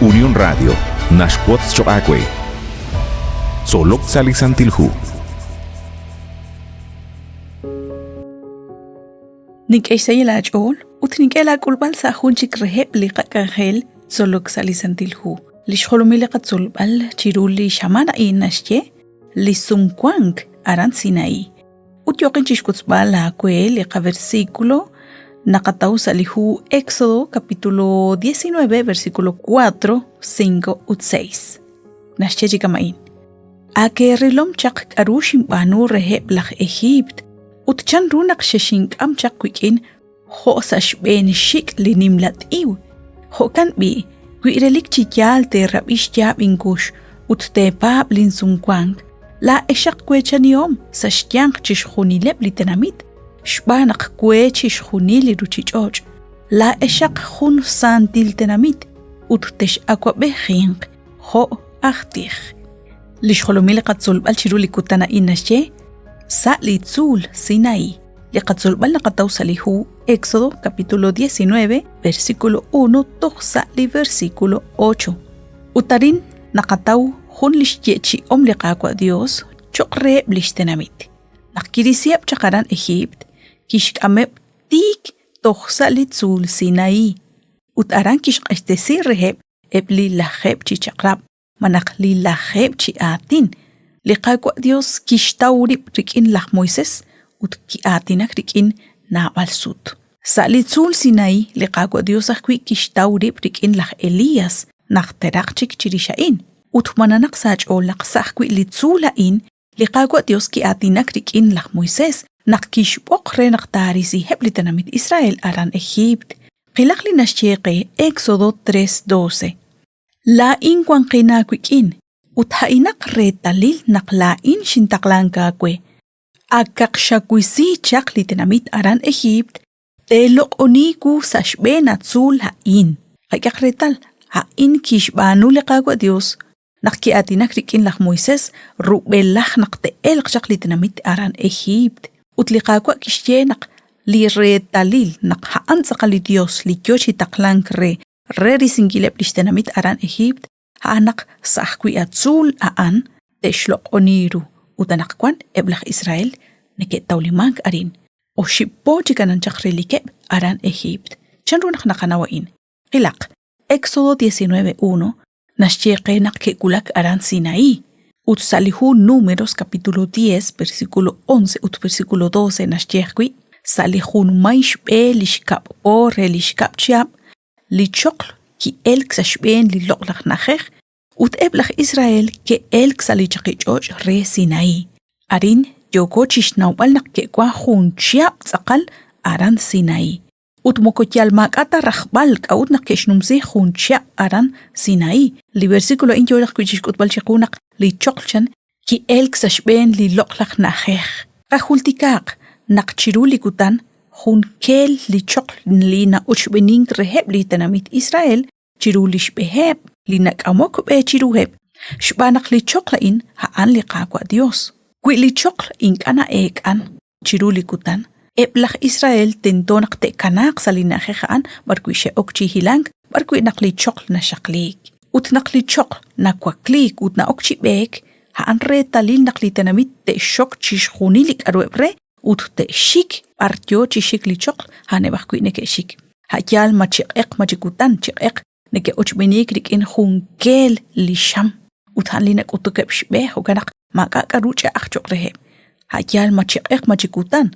Unión Radio naxwotz choq' aawe. Tzolok sa' li Santil Hu. Nink'e xsahil aach'ool ut nink'e laak'ulb'al sa' jun chik reheb' li qak'anjel tzolok sa' li Santil Hu. Li xjolomil li qatzolb'al chiru li xamaan a'in naxye li sumwank aran Sinaí. Ut yooqin chixwotzb'al aawe li qaversículo naqataw sa' li hu Éxodo capítulo 19 versículo 4, 5 ut 6. Naxye chi kama'in. Akeerilom chaq k'aru xinb'aanu reheb' laj Ejiipt ut chanru naq xexink'am chaq wik'in jo' sa' xb'een xik' li nimla t'iw. Jo'kan b'i', wi relik chi yaal teerab'i xyaab' inkux ut teepaab' linsumwank, laa'exaq weechanihom sa' xyanq chixjunileb' li tenamit, xb'aan naq we chixjunil li ruuchich'och'. Laa'exaq jun saantil tenamit ut tex'awab'ejinq jo' aj tij. Li xjolomil li qatzolb'al chiru li kutan a'in naxye sa' li tzuul Sinaí. Li qatzolb'al naqataw sa' li hu Éxodo capítulo 19, versículo 1 toj sa' li versículo 8. Ut arin naqataw jun li xyeechi'om li Qaawa' Dios cho'q reheb' li xtenamit. Naq kirisiheb' chaq aran Ejiipt, kixk'ameb' tiik toj sa' li tzuul Sinaí, ut aran kixq'axtesi reheb' eb' li lajeeb' chi chaq'rab' malaj li lajeeb' chi aatin. Li Qaawa' Dios kixtaw rib' rik'in laj Moisés ut ki'aatinak rik'in naab'al sut. Sa' li tzuul Sinaí, li Qaawa' Dios ajwi' kixtaw rib' rik'in laj Elías najteraq chik chirix a'in. Ut ma nanaq sa' aach'ool naq sa' ajwi' li tzuul a'in Li Qaawa' Dios ki'aatinak rik'in laj Moisés naq kixb'oq re naq taarisiheb' li tenamit Israel aran Ejiipt. Qilaq li naxye qe Éxodo 3:12. Laa'in wanqin aawik'in, ut a'inaq reetalil naq laa'in xintaqlank aawe. Akaq xawisi chaq li tenamit aran Ejiipt, teeloq'oni wu sa' xb'een a tzuul a'in. Qak'ehaq reetal, a'in kixb'aanu li Qaawa' Dios naq ki'aatinak rik'in laj Moisés rub'elaj naq te'elq chaq li tenamit aran Ejiipt. Ut li Qaawa' kixye naq li reetalil naq a'an tz'aqal li Yos li yo chi taqlank re re risinkileb' li xtenamit aran Ejiipt, a'an naq sa' ajwi' a tzuul a'an te'xloq'oni ru. Ut anaqwan eb' laj Israel neke'tawlimank arin. Oxib' po chik anan chaq relikeb' aran Ejiipt. Chanru naq naqanaw a'in? Qilaq, Éxodo 19:1 naxye qe naq ke'wulak aran Sinaí. Ut sa' li hu Números capítulo 10, versículo 11 ut versículo 12 naxye ajwi', sa' li junmay xb'e li xkab' po re li xkab' chihab', li choql ki'elk sa' xb'een li loq'laj na'ajej ut eb' laj Israel ke'elk sa' li chaqich'och' re Sinaí. Arin yooko chi xnawb'al naq ke'wank jun chihab' tz'aqal aran Sinaí. Ut moko yal maak'a' ta rajb'al k'a'ut naq ke'xnumsi jun chihab' aran Sinaí. Li versículo a'in yoo ajwi' chixk'utb'al chiqu naq li choql chan ki'elk sa' xb'een li loq'laj na'ajej. Qajultikaaq naq chiru li kutan jun keel li choql li na'ochb'enink reheb' li tenamit Israel chiru li xb'eheb' li nak'amok b'e chiruheb', xb'aan naq li choql a'in a'an li Qaawa' Dios. Wi li choql ink'a' na'eek'an chiru li kutan, eb' laj Israel tento naq te'kanaaq sa' li na'ajej a'an b'arwi' xe'ok chi hilank, b'arwi' naq li choql naxaqliik. Ut naq li choql nawakliik ut na'ok chi b'eek, a'an reetalil naq li tenamit te'xxok chixjunil li k'aruheb' re ut te'xik b'ar yo chi xik li choql, a'aneb' ajwi' neke'xik. A' yaal ma chi q'eq ma chi kutan, chi q'eq neke'ochb'eniik rik'in jun keel li xam ut a'an li nak'utukeb' xb'e, jo'kan naq maak'a' k'aru ch'a'aj cho'q reheb'. A' yaal ma chi q'eq ma chi kutan,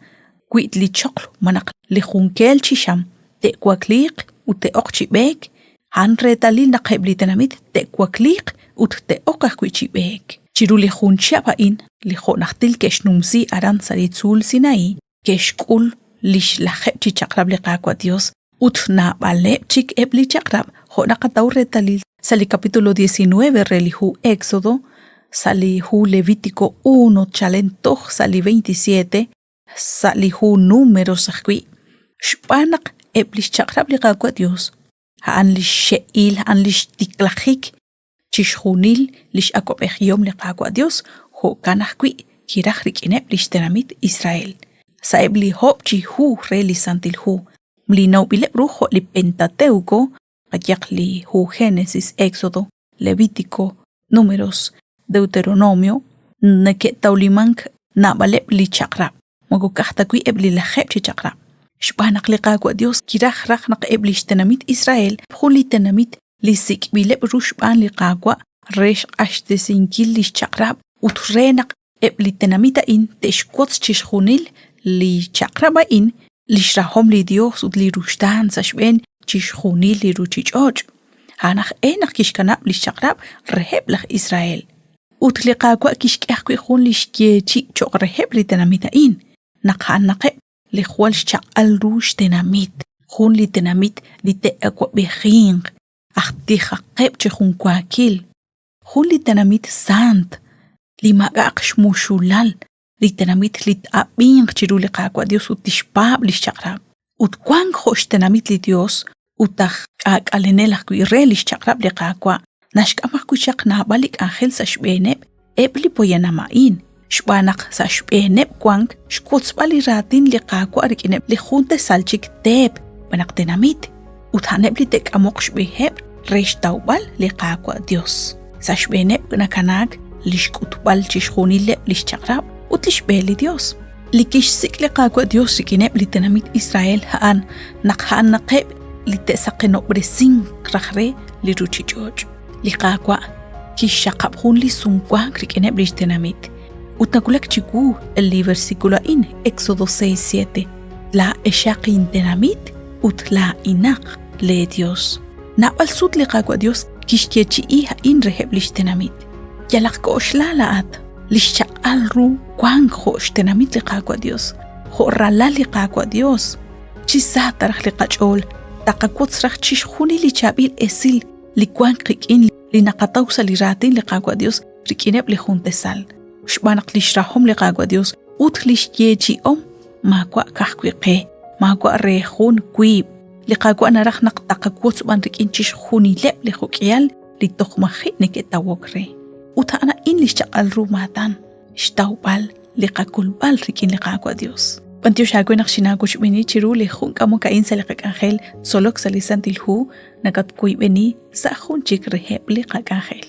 wi li choql malaj li jun keel chi xam te'wakliiq ut te'oq chi b'eek, a'an reetalil naq eb' li tenamit te'wakliiq ut te'oq ajwi' chi b'eek. Chiru li jun chihab' a'in, li jo' najtil ke'xnumsi aran sa' li tzuul Sinaí, ke'xk'ul li xlajeeb' chi chaq'rab' li Qaawa' Dios ut naab'aleb' chik eb' li chaq'rab' jo' naqataw reetalil sa' li capítulo 19 re li hu Éxodo, sa' li hu Levítico 1 chalen toj sa' li 27, sa' li hu Números ajwi', xb'aan naq eb' li xchaq'rab' li Qaawa' Dios a'an li xxe'il, a'an li xtiklajik chixjunil li x'awab'ejihom li Qaawa' Dios, jo'kan ajwi' kiraj rik'ineb' li xtenamit Israel. Sa'eb' li oob' chi hu re li Santil Hu, li nawb'ileb' ru jo' li Pentateuco, Qayehaq li hu Génesis, Éxodo, Levítico, Números, Deuteronomio, neke'tawlimank naab'aleb' li chaq'rab', moko ka'aj ta wi' eb' li lajeeb' chi chaq'rab'. Xb'aan naq li Qaawa' Dios kiraj raj naq eb' lix tenamit Israel jun li tenamit li sik'b'ileb' ru xb'aan li Qaawa' re xq'axtesinkil lix chaq'rab' ut re naq eb' li tenamit a'in te'xwotz chixjunil li chaq'rab' a'in, lix rahom li Dios ut li ruxtaan sa' xb'een chixjunil li ruchich'och'. A'an aj e naq kixkanab' lix chaq'rab' reheb' laj Israel. Ut li Qaawa' kixk'e ajwi' jun li xyeechi' cho'q reheb' li tenamit a'in, naq a'anaqeb' li jwal xchaq'al ru xtenamit, jun li tenamit li te'awab'ejinq, aj tijaqeb' chi junwaakil, jun li tenamit saant, li maak'a'aq xmuxulal, li tenamit li t-ab'inq chiru li Qaawa' Dios ut tixpaab' li xchaq'rab'. Ut wank jo' xtenamit li Dios ut aj k'aak'alenel ajwi' re li xchaq'rab' li Qaawa', naxk'am ajwi' chaq naab'al li k'anjel sa' xb'eeneb' eb' li poyanam a'in, xb'aan naq sa' xb'eeneb' wank xwotzb'al li raatin li Qaawa' rik'ineb' li jun tasal chik teep malaj tenamit, ut a'aneb' li te'k'amoq xb'eheb' re xtawb'al li Qaawa' Dios. Sa' xb'eeneb' nakanaak li xk'utb'al chixjunileb' li xchaq'rab' ut li xb'e li Dios. Li kixsik' li Qaawa' Dios rik'ineb' li tenamit Israel a'an naq a'anaqeb' li te'saqenob'resinq raj re li ruchich'och'. Li Qaawa' kixxaqab' jun li sumwank rik'ineb' lix tenamit. Ut nawulak chiwu li versículo a'in, Éxodo 6:7, Laa'exaq intenamit ut laa'inaq lee Dios. Naab'al sut li Qaawa' Dios kixyeechi'i a'in reheb' lix tenamit. Yalaq k'oxla laa'at li xchaq'al ru wank jo' xtenamit li Qaawa' Dios, jo' ralal li Qaawa' Dios. Chi sa ta raj li qach'ool taqawotz raj chixjunil li chaab'il esil li wank qik'in li naqataw sa' li raatin li Qaawa' Dios rik'ineb' li jun tasal, xb'aan naq lix rahom li Qaawa' Dios ut lix yeechi'om maawa' ka'ajwi' qe, maawa' re jun wiib'. Li Qaawa' naraj naq taqawotz b'an rik'in chixjunileb' li jo'k'ihal li toj maji' neke'tawok re. Ut a'an a'in li xchaq'al ru maatan, xtawb'al li qakolb'al rik'in li Qaawa' Dios. B'antiox aawe naq xinaawochb'eeni chiru li jun k'amok a'in sa' li qak'anjel Tzolok sa' li Santil Hu, nakatwoyb'eni sa' jun chik reheb' li qak'anjel.